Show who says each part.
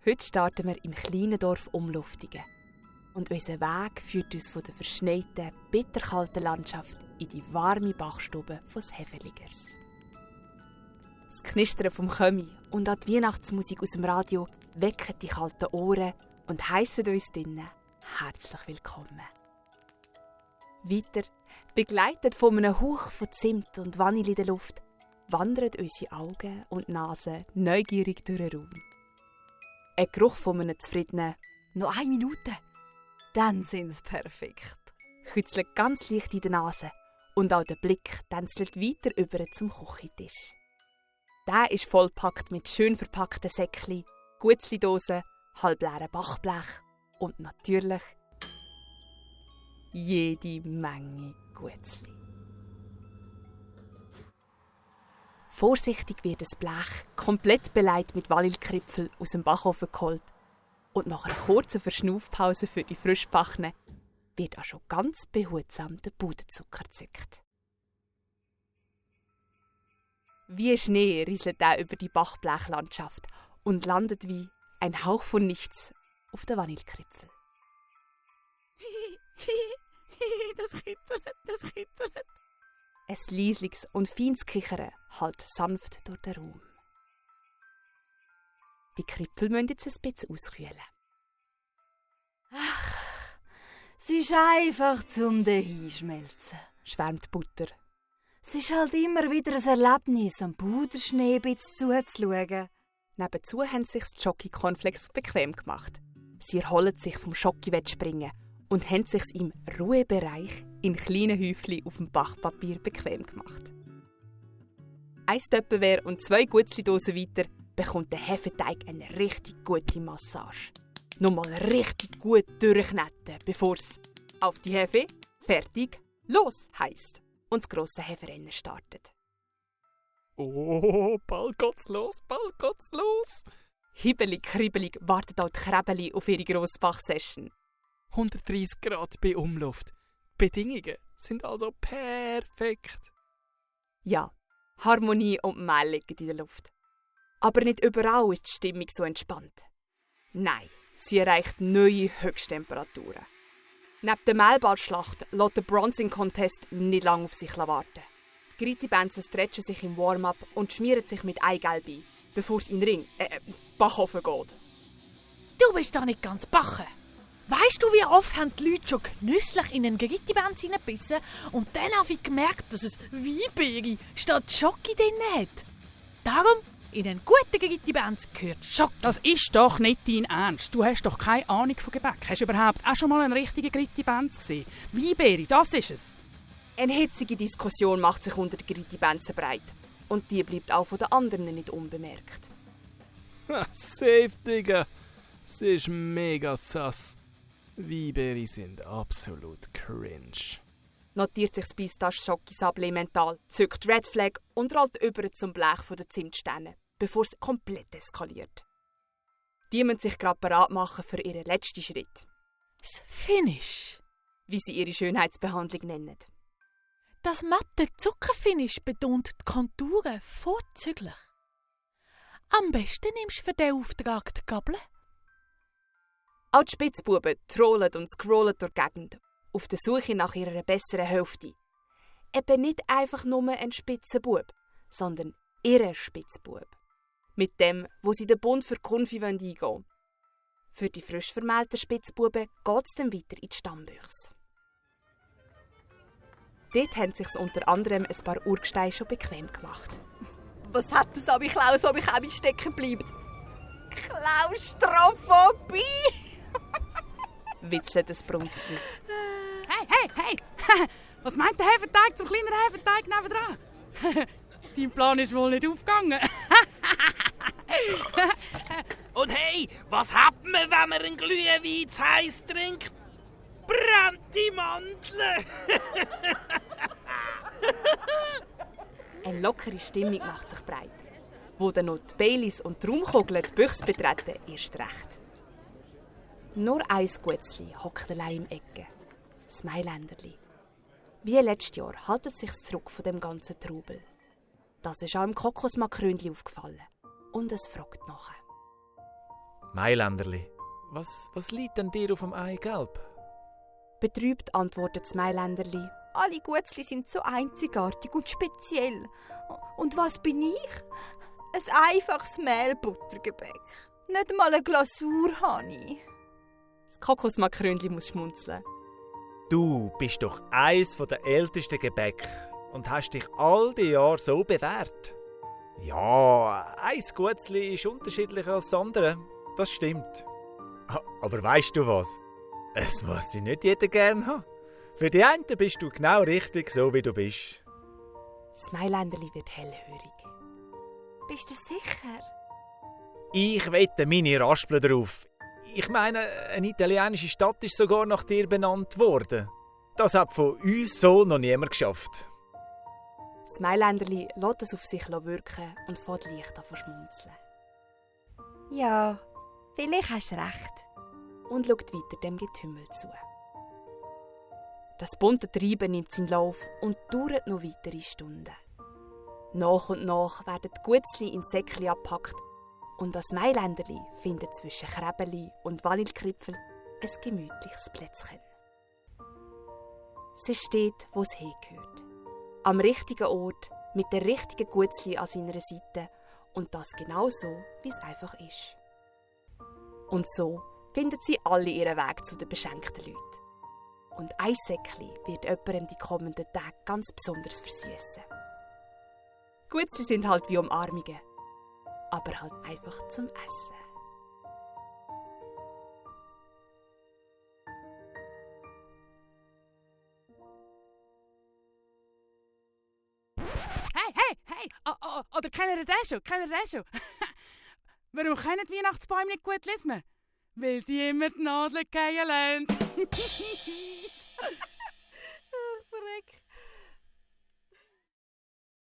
Speaker 1: Heute starten wir im kleinen Dorf Umluftingen. Und unser Weg führt uns von der verschneiten, bitterkalten Landschaft in die warme Bachstube des Hefeligers. Das Knistern vom Chömi und auch die Weihnachtsmusik aus dem Radio wecken die kalten Ohren und heissen uns drinnen herzlich willkommen. Weiter, begleitet von einem Hauch von Zimt und Vanille in der Luft, wandern unsere Augen und Nase neugierig durch den Raum. Ein Geruch von einem zufriedenen «Noch 1 Minute, dann sind's perfekt» kützelt ganz leicht in der Nase und auch der Blick tänzelt weiter über zum Küchentisch. Der ist vollpackt mit schön verpackten Säckchen, Guetzli-Dosen, halbleeren Bachblech und natürlich jede Menge Guetzli. Vorsichtig wird das Blech komplett beleidigt mit Vanillekipferl aus dem Backofen geholt und nach einer kurzen Verschnaufpause für die Frischbackene wird auch schon ganz behutsam der Puderzucker gezückt. Wie Schnee rieselt er über die Bachblechlandschaft und landet wie ein Hauch von nichts auf der Vanillekipferl. Das kitzelt. Ein leisliches und feines Kichern hallt sanft durch den Raum. Die Kripfel müssen jetzt ein bisschen auskühlen.
Speaker 2: Ach, es ist einfach zum Dahinschmelzen,
Speaker 1: schwärmt Butter.
Speaker 2: Es ist halt immer wieder ein Erlebnis, am Puderschnee zuzuschauen.
Speaker 1: Nebenzu haben sich die Schoki-Cornflakes bequem gemacht. Sie erholen sich vom Schoki-Wettspringen und haben sich im Ruhebereich in kleinen Häufchen auf dem Backpapier bequem gemacht. 1 Töppenwehr und 2 Guetzli-Dosen weiter bekommt der Hefeteig eine richtig gute Massage. Nochmal richtig gut durchkneten, bevor es auf die Hefe, fertig, los heisst und das grosse Heferrennen startet.
Speaker 3: Oh, bald geht's los.
Speaker 1: Hibbelig, kribbelig warten auch die Krebeli auf ihre grosse Bach-Session.
Speaker 3: 130 Grad bei Umluft. Die Bedingungen sind also perfekt.
Speaker 1: Ja, Harmonie und Mehl liegen in der Luft. Aber nicht überall ist die Stimmung so entspannt. Nein, sie erreicht neue Höchsttemperaturen. Neben der Mehlballschlacht lässt der Bronzing Contest nicht lange auf sich warten. Die Griti-Benzen stretchen sich im Warm-up und schmieren sich mit Eigelb ein, bevor es in den Backofen geht.
Speaker 4: Du bist doch nicht ganz backen. Weisst du, wie oft haben die Leute schon genüsslich in einen Griti-Benz hineingebissen und dann habe ich gemerkt, dass es Weinbeere statt Schoki drin hat? Darum, in einen guten Griti-Benz gehört Schoki.
Speaker 5: Das ist doch nicht dein Ernst. Du hast doch keine Ahnung von Gebäck. Hast du überhaupt auch schon mal einen richtigen Griti-Benz gesehen? Weinbeere, das ist es.
Speaker 1: Eine hitzige Diskussion macht sich unter den Griti-Benzen breit. Und die bleibt auch von den anderen nicht unbemerkt.
Speaker 3: Safe, Digga. Es ist mega sass. Weinbeere sind absolut cringe.
Speaker 1: Notiert sich das Pistache-Schokisable mental, zückt Red Flag und rollt über zum Blech der Zimtsterne, bevor es komplett eskaliert. Die müssen sich gerade bereit machen für ihren letzten Schritt.
Speaker 4: Das Finish,
Speaker 1: wie sie ihre Schönheitsbehandlung nennen.
Speaker 4: Das matte Zuckerfinish betont die Konturen vorzüglich. Am besten nimmst du für diesen Auftrag die Gabel.
Speaker 1: Auch die Spitzbuben trollen und scrollen durch die Gegend, auf der Suche nach ihrer besseren Hälfte. Eben nicht einfach nur ein Spitzenbub, sondern ihre Spitzbub. Mit dem, wo sie den Bund für Konfi eingehen wollen. Für die frisch vermählten Spitzbuben geht es dann weiter in die Stammbüchse. Dort haben sich unter anderem ein paar Urgesteine schon bequem gemacht.
Speaker 2: Was hat das an mich Klaus, ob ich auch nicht stecken bleibt? Klaustrophobie!
Speaker 1: Witzelt das Brunzli.
Speaker 5: Hey! Was meint der Hefeteig zum kleinen Hefeteig nebendran? Dein Plan ist wohl nicht aufgegangen.
Speaker 6: Und hey, was hat man, wenn man einen Glühwein zu heiß trinkt? Brennte Mandeln!
Speaker 1: Eine lockere Stimmung macht sich breit. Wo dann noch die Baileys und die Raumkugeln die Büchse betreten, erst recht. Nur ein Guetzli hockt allein im Ecke. Das Mailänderli. Wie letztes Jahr haltet es sich zurück von dem ganzen Trubel. Das ist auch im Kokosmakrönli aufgefallen. Und es fragt nachher.
Speaker 7: Mailänderli, was liegt denn dir auf dem Eigelb?
Speaker 1: Betrübt antwortet das Mailänderli.
Speaker 2: Alle Guetzli sind so einzigartig und speziell. Und was bin ich? Ein einfaches Mehlbuttergebäck. Nicht mal eine Glasur habe ich.
Speaker 1: Das Kokosmakrönli muss schmunzeln.
Speaker 7: Du bist doch eins der ältesten Gebäck und hast dich all die Jahre so bewährt. Ja, ein Guetzli ist unterschiedlicher als das andere. Das stimmt. Aber weißt du was? Es muss dich nicht jeder gern haben. Für die einen bist du genau richtig, so wie du bist.
Speaker 1: Das Mailänderli wird hellhörig.
Speaker 2: Bist du sicher?
Speaker 7: Ich wette meine Raspel drauf. Ich meine, eine italienische Stadt ist sogar nach dir benannt worden. Das hat von uns so noch niemand geschafft.
Speaker 1: Das Mailänderli lässt es auf sich wirken und fährt leicht an zu schmunzeln.
Speaker 2: Ja, vielleicht hast du recht.
Speaker 1: Und schaut weiter dem Getümmel zu. Das bunte Treiben nimmt seinen Lauf und dauert noch weitere Stunden. Nach und nach werden die Guetzli in Säckchen abgepackt und das Mailänderli findet zwischen Krebeli und Vanillekipfel ein gemütliches Plätzchen. Sie steht, wo es hingehört. Am richtigen Ort, mit der richtigen Guetzli an seiner Seite und das genau so, wie es einfach ist. Und so finden sie alle ihren Weg zu den beschenkten Leuten. Und ein Säckchen wird jemandem die kommenden Tage ganz besonders versüßen. Guetzli sind halt wie Umarmungen, aber halt einfach zum Essen.
Speaker 5: Hey! Oder kennt ihr das schon? Warum können die Weihnachtsbäume nicht gut lesen? Weil sie immer die Nadel fallen lassen.